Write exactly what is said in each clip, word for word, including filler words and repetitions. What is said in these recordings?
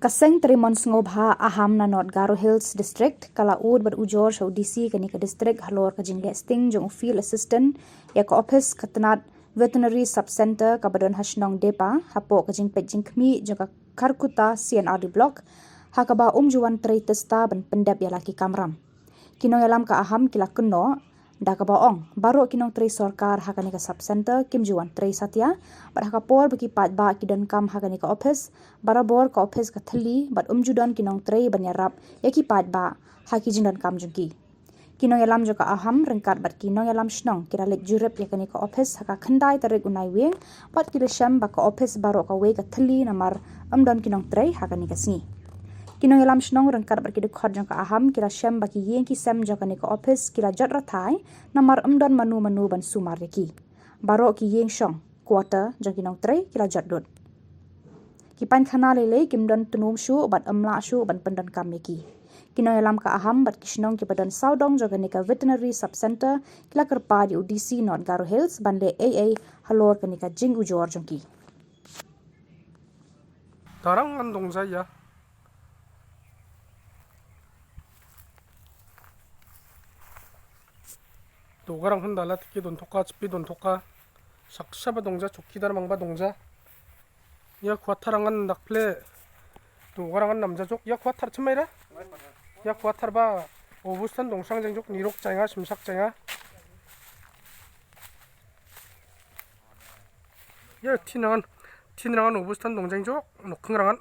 Ka seng treimon sngewbha Aham na North Garo Hills District ka la ud bad ujor sha u D C kane ka district halor ka jingleh sting jong u Field Assistant ïa ka ophis ka tnat Veterinary Sub Centre kaba don ha shnong Depa, hapoh ka jingpeit jingkhmih jong ka Kharkutta C and R D Block, ha kaba um ju wan trei tista ban pyndep ïa la ki kamram. Ki nongïalam ka Aham ki la kynnoh da kaba ong baroh ki nongtrei sorkar ha kane ka sub centre kim ju wan trei satia, bad ha ka por ba ki paidbah ki donkam ha kane ka ophis, barabor ka ophis ka thylli bad um ju don ki nongtrei ban ïarap ïa ki paidbah ha ki jingdonkam jong ki. Ki nongïalam jong ka Aham ryngkat bad ki nongïalam shnong ki la leit jurip ïa kane ka ophis ha ka khyndai tarik u Naiwieng, bad ki la shem ba ka ophis baroh kawei ka thylli namar ym don ki nongtrei ha kane ka sngi. Ki nongïalam shnong ryngkat bad ki dkhot jong ka Aham ki la shem ba ki ïing ki sem jong kane ka ophis ki la jot rathai namar ym don mano mano ban sumar ïa ki. Baroh ki ïing shong, quarter jong ki nongtrei ki la jot lut. Ki painkhana lei lei kim don tnum shuh bad ym lah shuh ban pyndonkam ïa ki. Ki nongïalam ka Aham bad ki shnong kiba don sawdong jong kane ka Veterinary Sub Centre ki la kyrpad ïa u D C North Garo Hills ban leh ei ei halor kane ka jingujor jong ki. Tarang an dong ja ïa. To garang hon dala tiki don thoka, chipi don thoka. Saksa ba dong ja, chowkidar mang ba dong ja. Ïa quarter angan dak phle. To garang an nam ja jok. Ïa quarter chimai ra. Ïa quarter ba obustan dong sang jeng jok, nirok chainga, simsak chainga. Ïa thin rangan, thin rangan obustan dong jeng jok, nokhing rangan.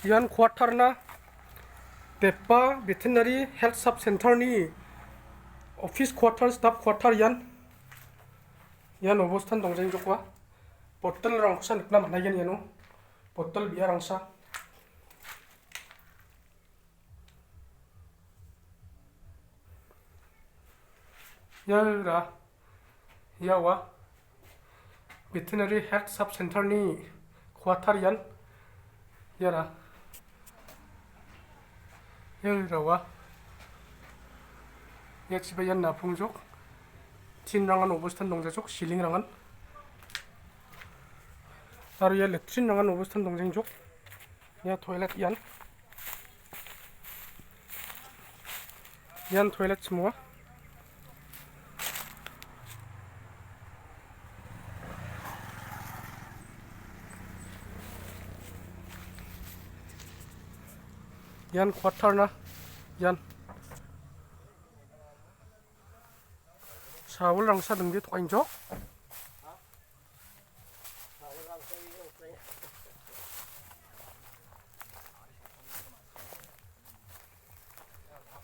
Ïan quarter na Depa Veterinary Health Sub Centre ni office quarter, staff quarter ïan. Ïan obustan dong jeng jok wa. Bottle rang kusan kna mana ïan ïano. Bottle biar rangsa. Ïa ra. Ïa wa. Veterinary Health Sub Centre ni quarter ïan. Ïa ra. Ïa ra wa. Ïa chiba ïan na phung jok. Thin rangan obustan dong ja jok, ceiling rangan. Aru ïa latrine rangan obustan dong jeng jok. Ïa toilet ïan. Ïan toilet semua. Ïan quarter na. Ïan. Sawul rangsa dengdi tok anjok.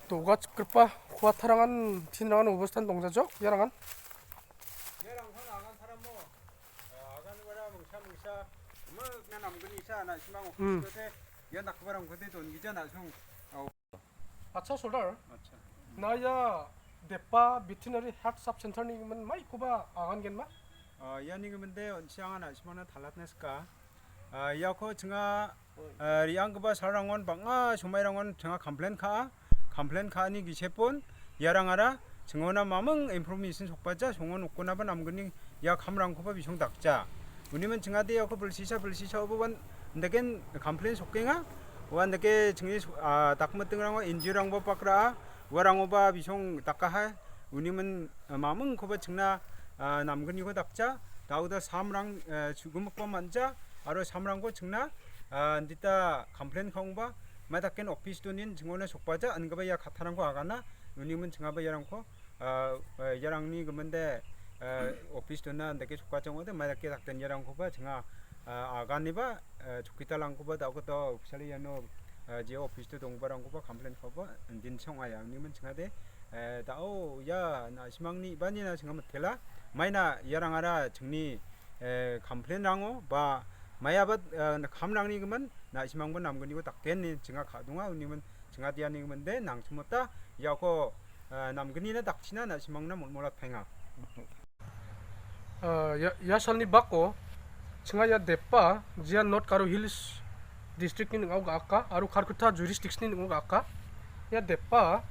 To gach kyrpa, quarter rangan, thin rangan obustan dong ja jok, ïa rangan. Ïa rangan angan tharam mo. Agan wara mungsa mungsa. Mek na nam gni sa na simang Hmm. Kote. Ïa nak barang kote ton gija na sung. Acha, Sordar. Acha. Na ïa Depa Veterinary Health Sub Centre ni man mai kuba angan gen ma? Ah, ïa ni ngi mende on siang na simang na thalat neska. Ah, ïa ko chinga, ah, riang kaba sar rangon bang a sumai rangon chinga complain kha, complain kha ni gisepon, ïa rang ara, chingona mamang information sokpa ja, songon ukuna ban amgni ïa khamrang ko ba bisong dakja. Uni man chinga de ïa ko belsisa, belsisa obo wan ndeken complain sokenga, wan ndeke chingi, ah, dakmeting rango, N G O rango pakra, wa rango ba bisong dakka hai, uni man, ah, mamang ko ba chingna, ah, namgni ko dakja, dau da samrang, eh, sugum ko manja, aro samrang ko chingna, ah, ndita complain khong ba, ma daken office to nin chingona sokpa ja, an ga ba ïa khatharang ko agana, uni man chinga ba ïarang ko, ah, eh, ïarang ni gumende, eh, office to na ndake sokpa chang ote, ma dake daken ïarang ko ba, chinga, ah, agani ba, eh, chukita lang ko ba, dau ko to, officially ïano, eh, je office to dong ba rang ko ba, complain ko ba, din song aya, uni man chinga de, eh, dau, ïa, na simang ni, ba ni na chinga matela, mai na ïarang ara, chingni, eh, complain rango, ba, maya ba, eh, na kham rang ni gaman, na simang ba namgni ko daken ni, chinga khadunga, uni man, chinga dia ni gaman de, nang chumota, ïa ko, eh, namgni na dakchina, na simang na mul mulat phenga. Eh, ïa, ïa salni bako, chinga ïa Depa, jia North Garo Hills District ni ningau ga aka, aru Kharkutta jurisdiction ni ningau ga aka. Ïa Depa,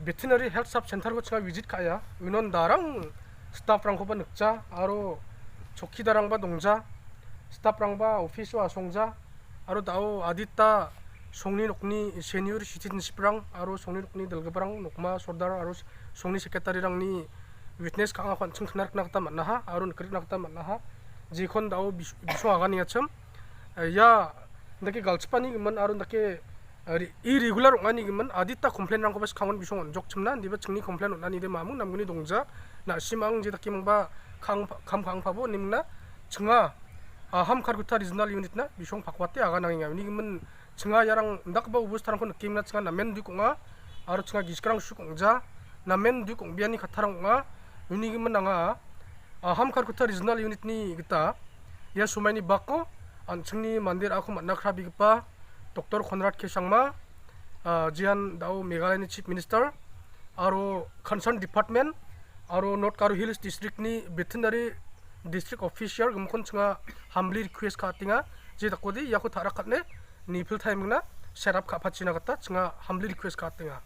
Veterinary Health Sub Centre ko chinga visit kaya, unon darang staff rang ko ba nukcha, aru chowkidar rang ba dongja. staff rangba office o asong ja, aro da-o adita songni nokni senior citizenship rang, aro songni nokni delgabrang, nokma sordar, aro songni secretary rangni witness ka nga khon ching khnar kna kata matna ha, aro nkrik kna kata matna ha, jikon da-o bis-, bisong aga ni acham, eh, ya, ndake galchpani man, aro ndake Ri-, irregular ong ani gimen adita complain rangko bas kangon bisong on jok chimna, diba chingni complain on ani de mamung namguni dongja, na simang je taki mangba kang, kam kang pabo nimna, chinga, ah, Hamkar Kutha Regional Unit na, bisong pakwate aga nanginga, uni gimen chinga yarang ndak ba ubus tarang kon kimna chinga namen duk onga, aro chinga giskrang suk ongja, namen duk ong biani khatarang onga, uni gimen nanga, ah, Hamkar Kutha Regional Unit ni gita, ya sumaini bako, an chingni mandir aku matna khrabi gipa, Doctor Conrad K Sangma, ah, jian da-o Meghalaya ni Chief Minister, aro concerned department, aro North Garo Hills District ni veterinary district officer, gumkon chinga humbly request ka tinga, je da kodi, ya ko thara katne, ni pil time na, set up ka pachina kata, chinga humbly request ka tinga.